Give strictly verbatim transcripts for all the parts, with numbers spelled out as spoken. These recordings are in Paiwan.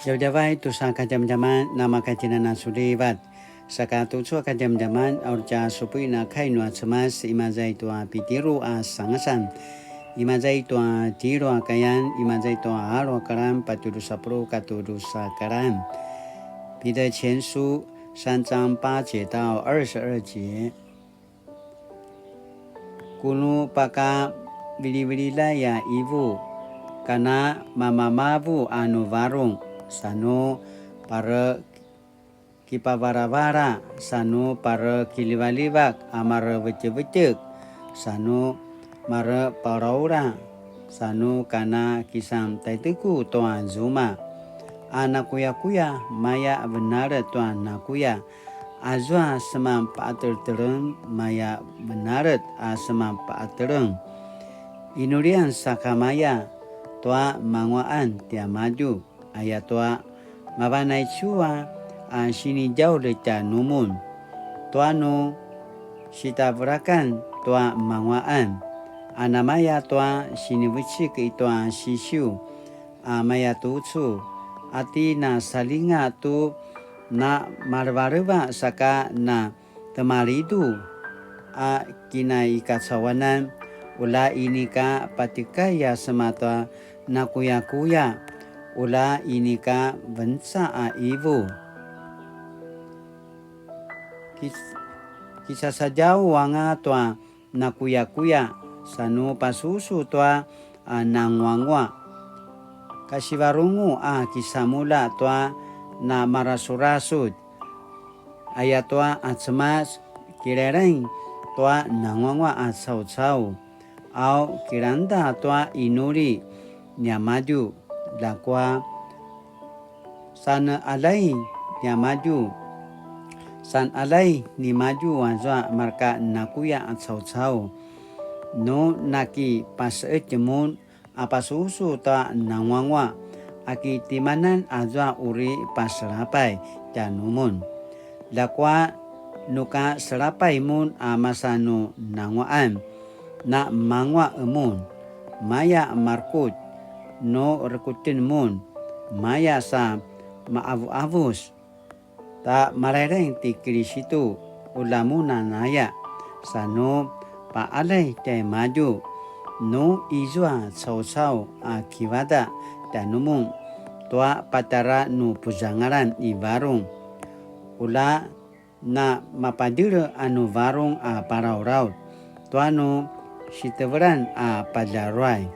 Djavadjavay tusa kadjamadjaman, namakatjinana sulivat. Saka tucu a kadjamadjaman, aur tja supuin a kai nua Cemas, imaza i tua Pitiru a sangasan. Imaza i tua tjelu a kayan, imaza i tua alu a karan, patjudrusa puluq katua drusa karan. 彼得前書三章八节到二十二节。 Ku nu paka vilivililay a ivu, kana mamamavu a nu varung, sa nu pare kipavaravara, sa nu pare kilivalivak a mare vetjevetjek, sa nu mare palaura, sa nu kana kisan taiteku tua zuma. A nakuyakuya maya venalet tua nakuya, azua seman pa'atelteleng maya venalet a seman pa'ateleng. Inulian sakamaya tua mangua'an tiamadju, ayatua mavanaicu a, a sinidjaulj tjanumun. Tua nu sitavelakan tua mangua'an, a namaya tua sinivecik i tua sisiu, a maya tucu, a ti nasalinga tu na malevaleva saka na temalidu a kinaikacauanan, ula inika patikai a sema tua nakuyakuya, ula inika venca a ivu. Kis-, kisasadjau anga tua nakuyakuya, sa nu pasusu tua, a, nanguangua. Kasivarungu a kisamulja tua namarasurasudj. Ayatua a Cemas kilalaing tua nanguangua a caucau, au kilangda tua inuli niamadju, ljakua san'alay niamadju, san'alay nimadju azua marka nakuya a caucau. Nu nakipase'etj mun a pasusu ta nanguangua, a ki timanan azua uri paselapay tjanumun. Ljakua nu ka selapay mun a masa nu nangua'an, na mangua' mun, maya marekutj, nu rekutjen mun, maya sa maavuavus. Ta malaileng ti Kilisitu, ula mun a naya, sa nu pa'alay tjaimadju, nu izua caucau a kivada tjanumun tua patjara nu puzangalan i varung. Ula na mapadire a nu varung a parauraut tua nu sitevelan a padjaruay.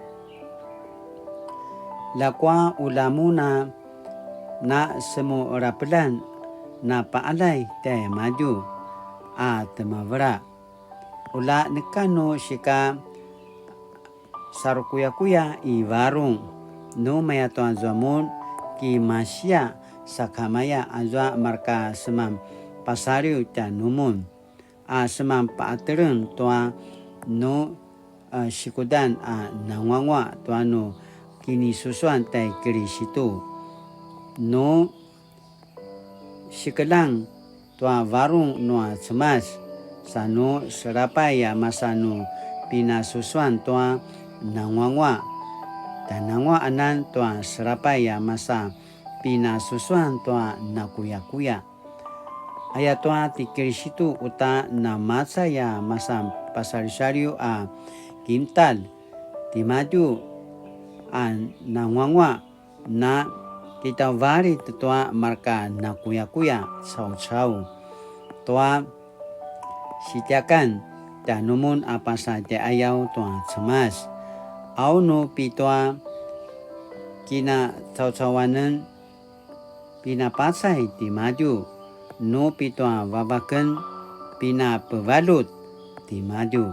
Ljakua ula mun a na semurapelan na pa'alay tjaimadju a temevela. Ula neka nu sika sarukuyakuya i varung, nu maya tua zua mun ki masiya sakamaya azua marka seman pasaliw tjanumun, a seman pa'ateleng tua nu, a, sikudan a nanguangua tua nu kinisusuan tai Kilisitu. Nu sikelang tua varung nua Cemas, sa nu selapay a masa nu pinasusuan tua nanguangua, tjanangua'anan tua selapay a masa pinasusuan tua nakuyakuya. Ayatua ti Kilisitu uta namacay a masa pasalisaliw a kintalj timadju a nanguangua, na kitauvalit tua marka nakuyakuya caucau tua sitjakan tjanumun a pasa tjai'ayaw tua Cemas. Aunu pitua kinacaucauanen pinapacay timadju, nu pitua vavaken pinapevalut timadju.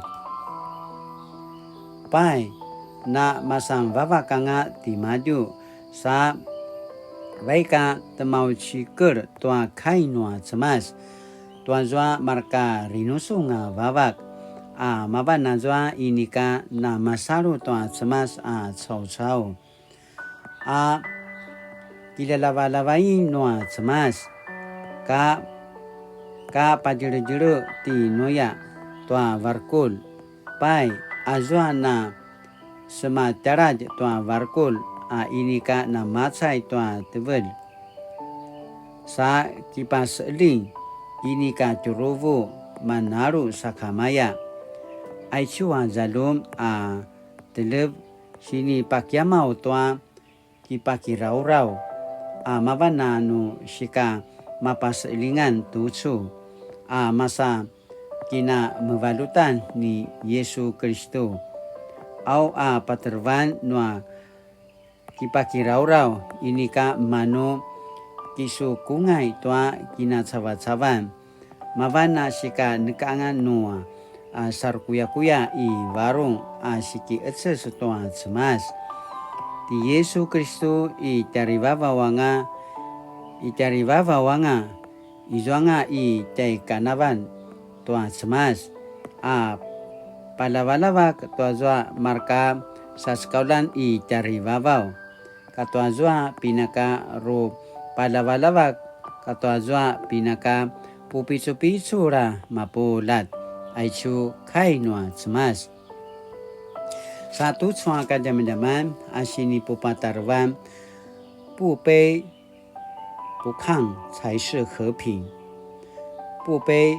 Pai, na masanvavak anga timadju, sa vaik a temaucikel tua kai nua Cemas, tua zua marka rinusung a vavak, a mavan azua inika na masalu tua Cemas a caucau. A kilalavalavain nua Cemas, ka, ka padjeledjele ti Nuya tua varkul. Pai, azua na sematjaladj tua varkul a inika namacay tua tevelj. sa kipaseling inika tjuruvu manalu sakamaya. Aicu a zaljum a telev sinipakiamaw tua kipakirauraw a mavan a nu sika mapaselingan tucu a masa kinamevalutan ni Yesu Kilistu. Au a patarevan nua kipakirauraw inika manu kisukungay tua kinacavacavan. Mavan a sika nekaanga nua a sarukuyakuya i varung a sikiqeces tua Cemas. Ti Yesu Kilistu i tjarivavaw anga, i tjarivavaw anga, izuanga i tjaikanavalj tua Cemas, a palavalavak tuazua marka sasekauljan i tjarivavaw, katuazua pinaka rupalavalavak, katuazua pinaka pupicupicul a mapuljat, aicu kai nua Cemas. Sa tucu a kadjamadjaman a sinipupatarevan, 不卑不亢才是和平，不卑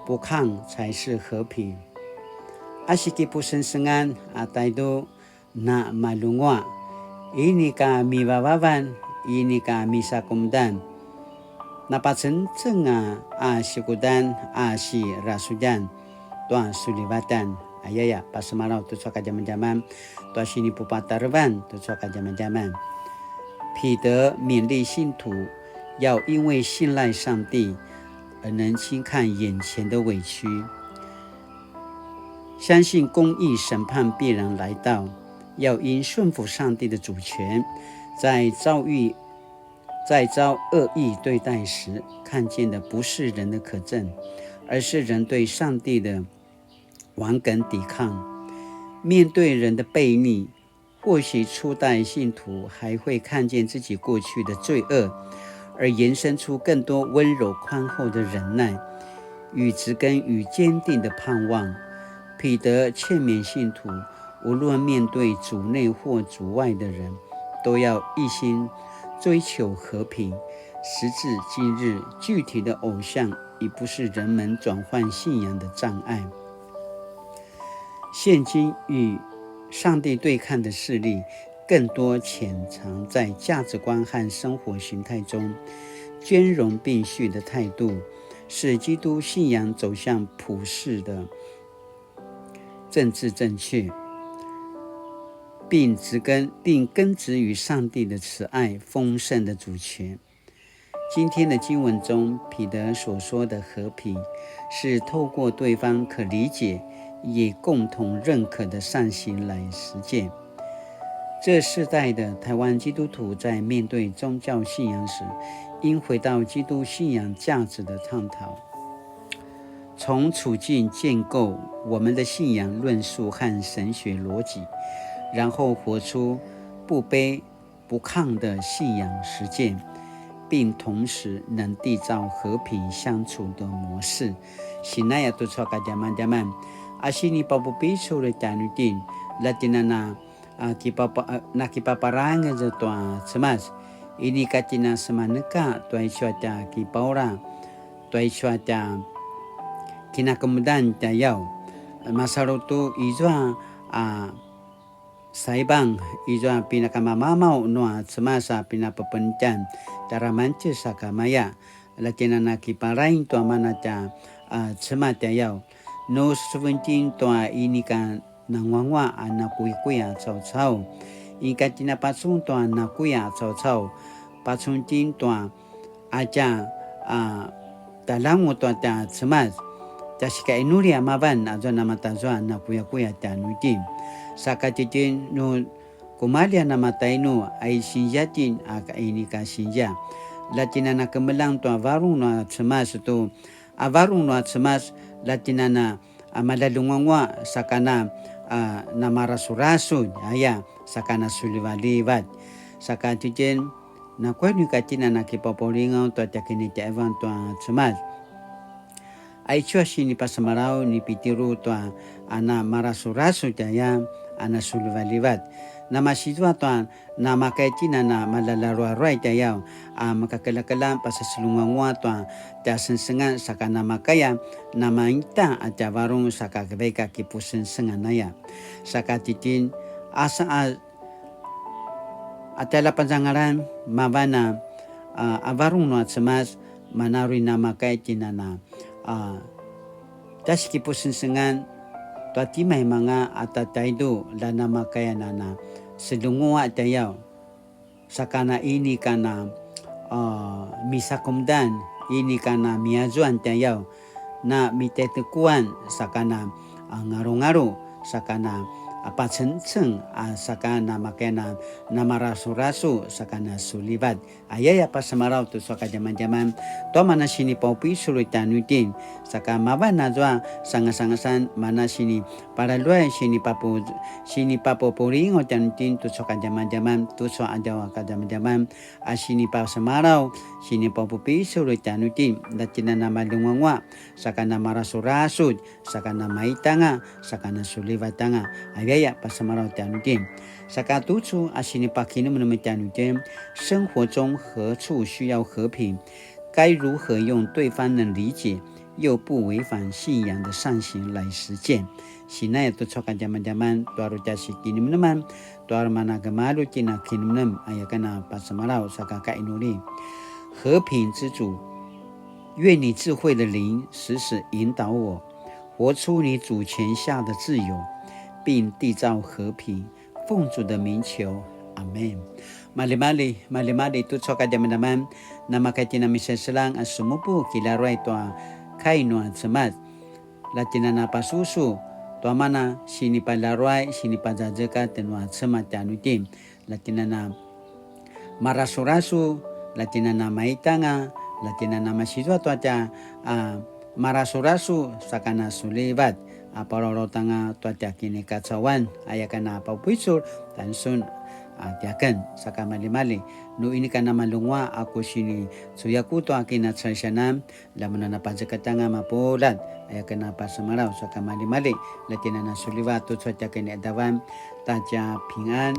不亢才是和平。A sikipusengsengan a taidu na malunguaq, inika mivavavan, inika misakumdan, napacengceng a, a sikudan a sirasudjan tua sulivatan. Ayaya, pasemalaw tucu a kadjamadjaman tua sinipupatarevan tucu a kadjamadjaman. 彼得勉励信徒要因为信赖上帝而能轻看眼前的委屈，相信公义审判必然来到，要因顺服上帝的主权，在遭遇在遭恶意对待时，看见的不是人的可憎，而是人对上帝的 顽梗抵抗。面对人的悖逆，或许初代信徒还会看见自己过去的罪恶，而延伸出更多温柔宽厚的忍耐，与植根于坚定的盼望。彼得劝勉信徒，无论面对主内或主外的人，都要一心追求和平。时至今日，具体的偶像已不是人们转换信仰的障碍。现今与上帝对抗的势力更多潜藏在价值观和生活形态中，兼容并蓄的态度，是基督信仰走向普世的政治正确，并植根并根植于上帝的慈爱丰盛的主权。今天的经文中，彼得所说的和平，是透过对方可理解也共同认可的善行来实践。这世代的台湾基督徒在面对宗教信仰时，应回到基督信仰价值的探讨，从处境建构我们的信仰论述和神学逻辑，然后活出不卑不亢的信仰实践，并同时能缔造和平相处的模式。Sinaya tucu a kadjamadjaman, a sinipapupicul tjanuitjen, latinana a kipapa, a, nakipaparangez tua Cemas, inika tjen a semaneka tua icu a tja kipaura, tua icu a tja kinakemudan tjayaw. Masalu tu izua a saibang, izua pinakamamamaw nua Cemas a pinapepentjan, tjara mances sakamaya, latinana kiparaing tua mana tja, a, Cemas tjayaw. Nu seventeen tua inika nanguanguaq a nakuyakuya caucau. Inika tjen a pacun tua nakuya caucau, pacun tjen tua a tja, a, talangu tua tja Cemas, tja sikainuli a mavan azua namatazua nakuyakuya tjanuitjen. Saka tjitjen nu kumalji a namatainu a i sinzia tjen a ka inika sinzia. Latinana kemeljang tua varung nua Cemas tu, a varung nua Cemas, latinana a malalunguanguaq sakana, a, namarasurasudj, aya, sakana sulivalivat. Saka tjitjen, nakuya nu ika tjen a nakipapaulingaw tua tja kinitjaivan tua Cemas. Aicu a sinipasemalaw ni Pitiru tua a namarasurasudj aya, a nasulivalivat. namasizua tua namakaya tjen a na malalaruaruay tjayaw, a makakeljakeljang pasaselunguanguaq tua tja sengsengan saka namakaya namaita a tja varung saka vaik a kipusengsengan aya. Saka titjen asa a a tjaljapazangalan mavan a, a, a varung nua Cemas, mana uri namakaya tjen a na, a, tja sikipusengsengan tua timaimanga a tataidu la namakaya a na selunguaq tjayaw. Saka na inika na, a, misakumdan, inika na miyazuan tjayaw, na mitetekuan saka na, a, ngalungalu, saka na, a, pacengceng, a, saka namakaya a na, namarasurasudj, saka na sulivat. Ayaya pasemalaw tucu a kadjamadjaman, tua mana sinipaupisul tjanuitjen, saka mavan azua sangasangasan mana sinipalaluay, sinipapu-, sinipapupulingaw tjanuitjen tucu a kadjamadjaman, tucu a qadaw a kadjamadjaman, a sinipasemalaw, sinipaupisul tjanuitjen, la tjen a na malunguanguaq, saka namarasurasudj, saka namaitanga, saka nasulivatanga, ayaya pasemalaw tjanuitjen. Saka tucu a sinipakinemnem tjanuitjen, 生活中何處需要和平？该如何用对方能理解又不违反信仰的善行来实践？Sinaya tucu a kadjamadjaman, tua uri tja sikinemneman, tua uri mana gemalju tjen a kinemnem, aya ken a pasemalaw saka kainuli. 和平之主，愿你智慧的灵时时引导我，活出你主权下的自由，并缔造和平。奉主的名求，阿们。Malimali, malimali tucu a kadjamadjaman, namakaya tjen a miseselang a semupu kilaruay tua kai nua Cemas. La tjen a na pasusu, tua mana sinipalaruay, sinipazazekatj nua Cemas tjanuitjen. La tjen a na marasurasudj, la tjen a na maitanga, la tjen a na masizua tua tja, a, marasurasudj, saka nasulivat, a, palalautanga tua tja kinikacauan, aya ken a paupicul, tjanusun, a, tiaken, saka malimali. Nu inika na malunguaq a ku sinicuyaku tua kinacalisianan, la mun a na pazekatjanga mapuljat, aya ken a pasemalaw saka malimali, la tjen a na sulivat tucu a tja kiniqadavan, ta tja pingan.